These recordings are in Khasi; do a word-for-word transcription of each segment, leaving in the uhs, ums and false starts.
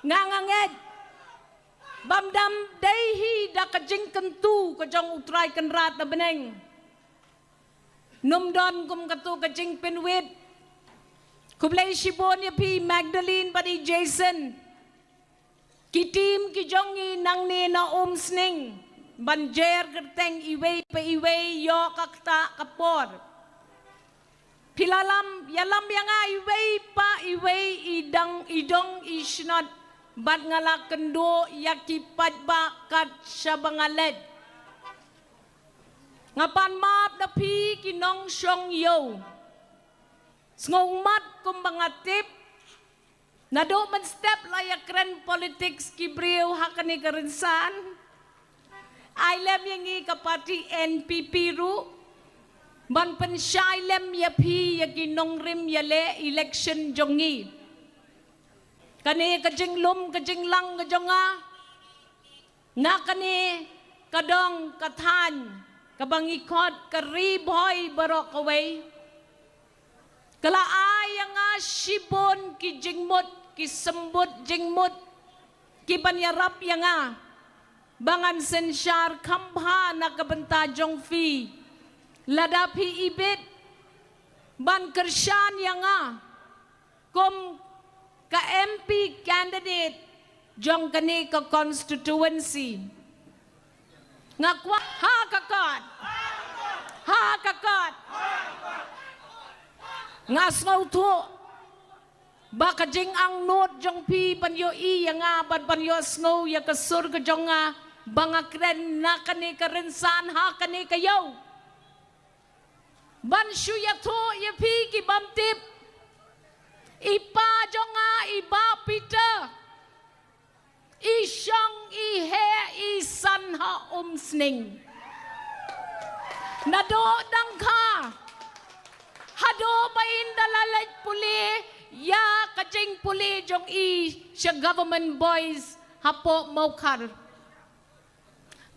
Nga nga ngeit bam dam dei hi da ka jingkyntu ka jong U Trai Kynrad na bneng. Num don kum katu ka jingpynwit. Khublei shibun ïa phi Magdalene bad i Jason. Ki team ki jong ngi nangne na Umsning ban jer kyrteng iwei pa iwei ïoh ka ktah ka por. Phi la lam, ïalam ïa nga iwei pa iwei, i dang, i dong, i shnat, bad nga la kynduh ïa ki paidbah kat shaba nga leit. Nga pan map na phi ki nongshong ïew. Sngewmat kumba nga tip, naduh mynstep la ïakren politics ki briew ha kane ka rynsan. Ai lem ïa ngi ka party N P P ruh ban pynshai lem ïa phi ïa ki nongrim ïaleh election jong ngi. Kane ka jinglum ka jinglang ka jong nga na kane ka dong ka thaiñ kaba ngi khot ka Ri Bhoi baroh kawei. Ka la ai ïa nga shibun ki jingmut, ki symbud jingmut, ki ban ïarap ïa nga ba ngan synshar kham bha na ka bynta jong phi. Lada phi ibit ban kyrshan ïa nga kum ka M P candidate jong kane ka constituency. Nga kwah ha ka kot. Ha ka kot. Nga sngewthuh ba ka jingangnud jong phi ban ïohi ïa nga bad ban ïohsngew ïa ka sur ka jong nga ba nga kren na kane ka rynsan ha kane ka ïew. Ban shu ïathuh ïa phi ki bym tip. I pa jong nga i Bah Peter, i shong i heh i san ha Umsning. Naduh dang kha haduh ba in da la leit pule ïa ka jingpule jong i sha Government Boys hapoh Mawkhar.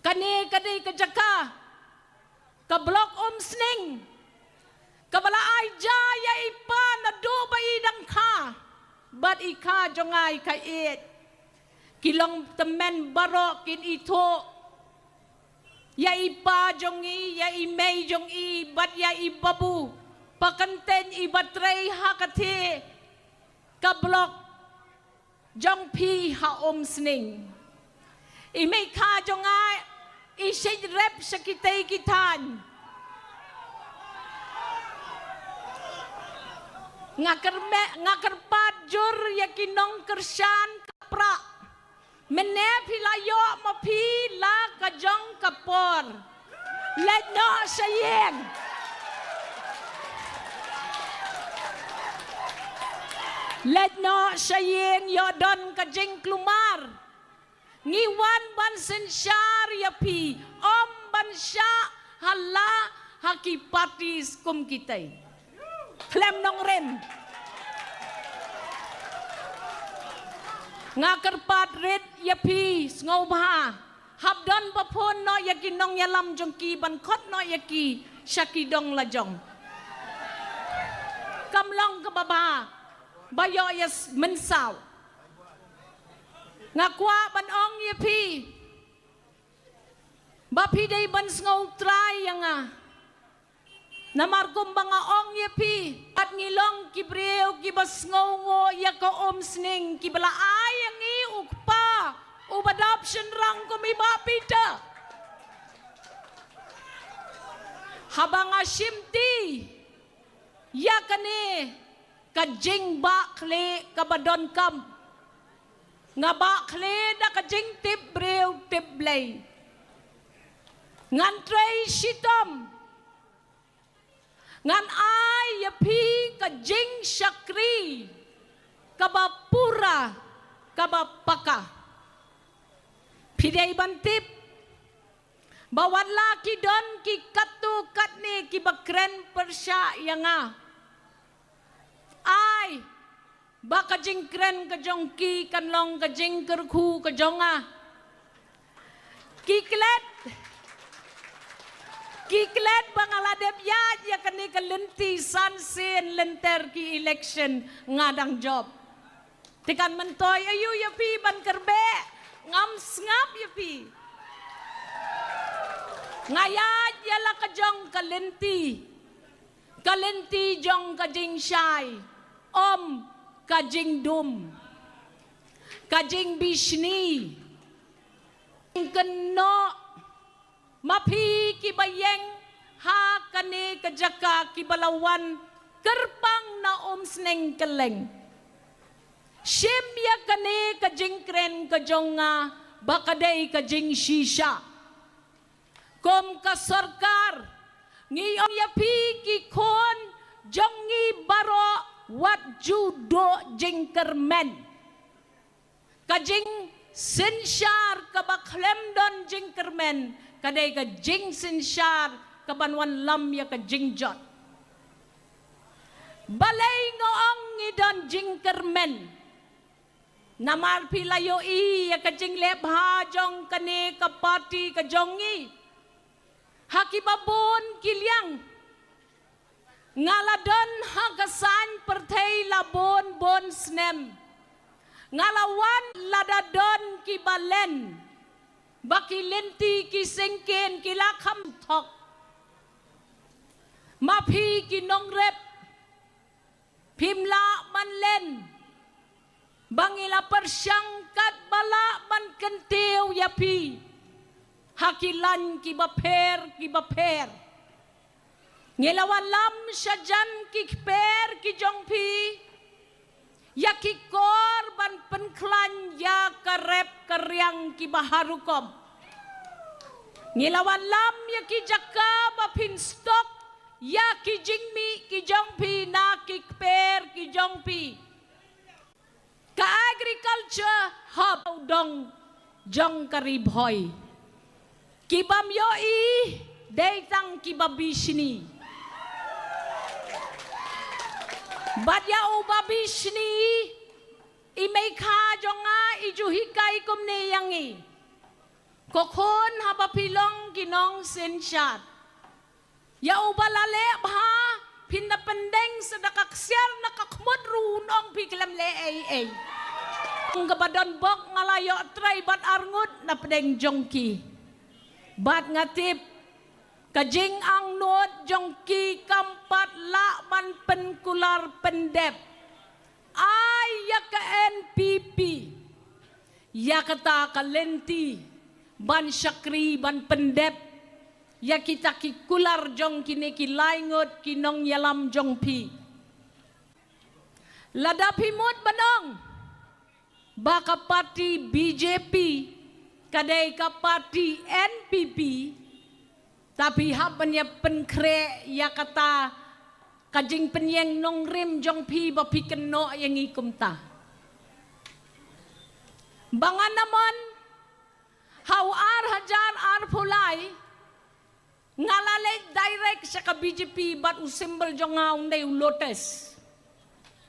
Kane ka dei ka jaka ka Block Umsning kaba la ai ja ïa i pa naduh ba i dang kha bad i kha jong nga i kha ïeit. Ki long tymmen baroh kin ithuh ïa i pa jong i, ïa i mei jong i bad ïa i Babu Pakyntein i ba trei ha kata ka block jong phi ha Umsning. I mei kha jong nga i shait rep sha kitei ki thaiñ. Nga kyrme, nga kyrpad jur ïa ki nongkyrshan ka pra. Mynne phi la ïoh ma phi la ka jong ka por. Leit noh sha ïing. Leit noh sha ïing ïoh don ka jingkulmar. Ngi wan ban synshar ïa phi, ym ban shah ha la ha ki parties kum kitei. Khlem nongrim. Nga kyrpad rit ïa phi sngewbha hap don ba phone noh ïa ki nongïalam jong ki ban khot noh ïa ki sha ki dong la jong. Kam long kaba bha ba ïoh ïa mynsaw. Nga kwah ban ong ïa phi ba phi dei ban sngewtrai ïa nga. Namar kumba nga ong ïa phi, pat ngi long ki briew kiba sngewnguh ïa ka Umsning, kiba la ai ïa ngi u kpa uba dap shynrang kum i Bah Peter. Haba nga shimti ïa kane ka jingbakla kaba donkam, nga bakla da ka jingtip briew tip Blei. Ngan trei shitom, ngan ai ïa phi ka jingshakri kaba pura, kaba paka. Phi dei ban tip ba wat la ki don ki katto katne kiba kren pyrshah ïa nga, ai ba ka jingkren ka jong ki kan long ka jingkyrkhu ka jong nga. Ki klet, ki klet ba nga la dep ïaid ïa kane ka lynti san sien lynter ki election nga dang jop. Te kan myntoi aïu ïa phi ban kyrpad? Ngam sngap ïa phi. Nga ïaid ïa la ka jong ka lynti. Ka lynti jong ka jingshai. Ym ka jingdum. Ka jingbishni. Kynnoh. Ma phi kiba ïeng ha kane ka jaka kiba la wan kyrpang na Umsning kylleng. Shim ïa kane ka jingkren ka jong nga ba ka dei ka jingshisha. Kum ka sorkar ngi ong ïa phi ki khun jong ngi baroh wat ju duh jingkyrmen. Ka jingsynshar kaba khlem don jingkyrmen ka dei ka jingsynshar kaban wanlam ïa ka jingjot. Balei nga ong ngi don jingkyrmen? Namar phi la ïohi ïa ka jingleh bha jong kane ka party ka jong ngi ha kiba bun ki liang. Nga la don ha ka saiñ pyrthei la bun bun snem. Nga la wan lada don kiba len ba ki lynti ki syngkien ki la kham thok. Ma phi ki nongrep, phim lah ban len ba ngi la pyrshang katba lah ban kyntiew ïa phi ha ki laiñ kiba pher kiba pher. Ngi la wanlam shajan ki kper ki jong phi ïa ki kor ban pynkhlaiñ ïa ka rep ka riang kiba harukom. Ngi la wanlam ïa ki jaka ba phin stok ïa ki jingmih ki jong phi na ki kper ki jong phi. Ka agriculture hub u dong jong ka Ri Bhoi. Kibym ïohi dei tang kiba bishni. Bad ïa uba bishni i mei kha jong nga i ju hikai kumne ïa ngi. Ko khun haba phi long ki nongsynshar. Ïa uba la leh bha phin da pyndeng sa da ka ksiar na ka khmut ruh un ong phi khlem leh ei ei. Ong kaba don bok nga la ïoh trai bad arngut na pdeng jong ki. Bad nga tip ka jingangnud jong ki kam pat lah ban pynkular pyndep. Ai ïa ka N P P. Ïa kata ka lynti ban shakri ban pyndep ïa kita ki kular jong kine ki laingut ki nongïalam jong phi. Lada phi mut ban ong ba ka parti B J P ka dei ka parti N P P, ta phi hap ban ïa pynkhreh ïa kata ka jingpynïeng nongrim jong phi ba phi kynnoh ïa ngi kumta. Ba ngan namon ha u ar hajar arphew lai nga la leit direct sha ka B J P bad u symbol jong nga u dei u lotus.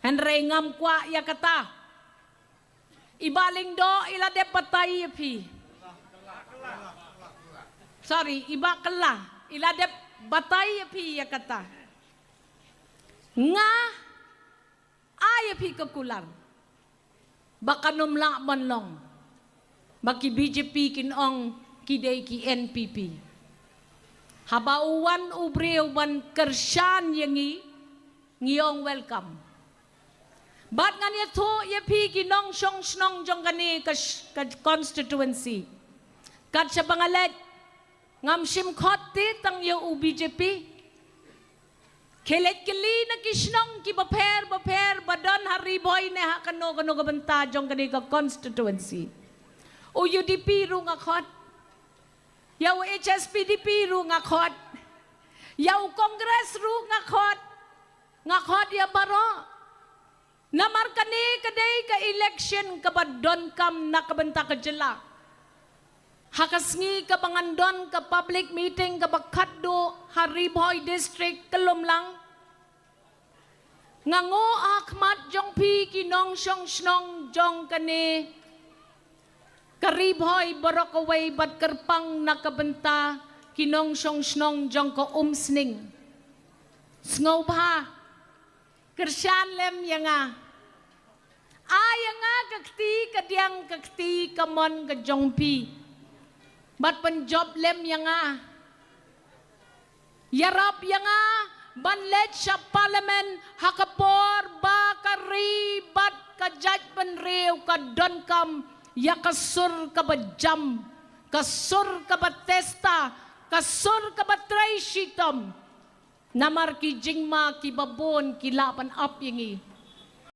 Hynrei ngam kwah ïa kata. I Bah Lyngdoh i la dep batai ïa phi. Sorry, i Bah Kylla i la dep batai ïa phi ïa kata. Nga ai ïa phi ka kular ba kan ym lah ban long ba ki B J P kin ong ki dei ki N P P. Haba u wan u briew ban kyrshan ïa ngi, ngi ong welcome. Bad ngan ïathuh ïa phi ki nongshong shnong jong kane ka sh-, ka constituency. Kat shaba nga leit ngam shim khot te tang ïa u B J P. Khie leit kylli na ki shnong kiba pher ba pher ba don ha Ri Bhoi ne ha kano kano ka bynta jong kane ka constituency. U U D P ruh nga khot. Ïa u H S P D P ruh nga khot. Ïa u Congress ruh nga khot. Nga khot ïa baroh. Namar kane ka dei ka election kaba donkam na ka bynta ka jylla. Ha ka sngi kaba ngan don ka public meeting kaba khatduh ha Ri Bhoi District ka Lumlang. Nga nguh ha khmat jong phi ki nongshong shnong jong kane ka Ri Bhoi baroh kawei bad kyrpang na ka bynta ki nongshong shnong jong ka Umsning. Sngewbha kyrshan lem ïa nga. Ai ïa nga ka kti ka diang ka kti ka mon ka jong phi. Bad pynjop lem ïa nga. Ïarap ïa nga ban leit sha parliament ha ka por ba ka ri bad ka jaitbynriew ka donkam ïa ka sur kaba jam, ka sur kaba testa, ka sur kaba trei shitom. Namar ki jingma kiba bun ki lah ban ap ïa ngi.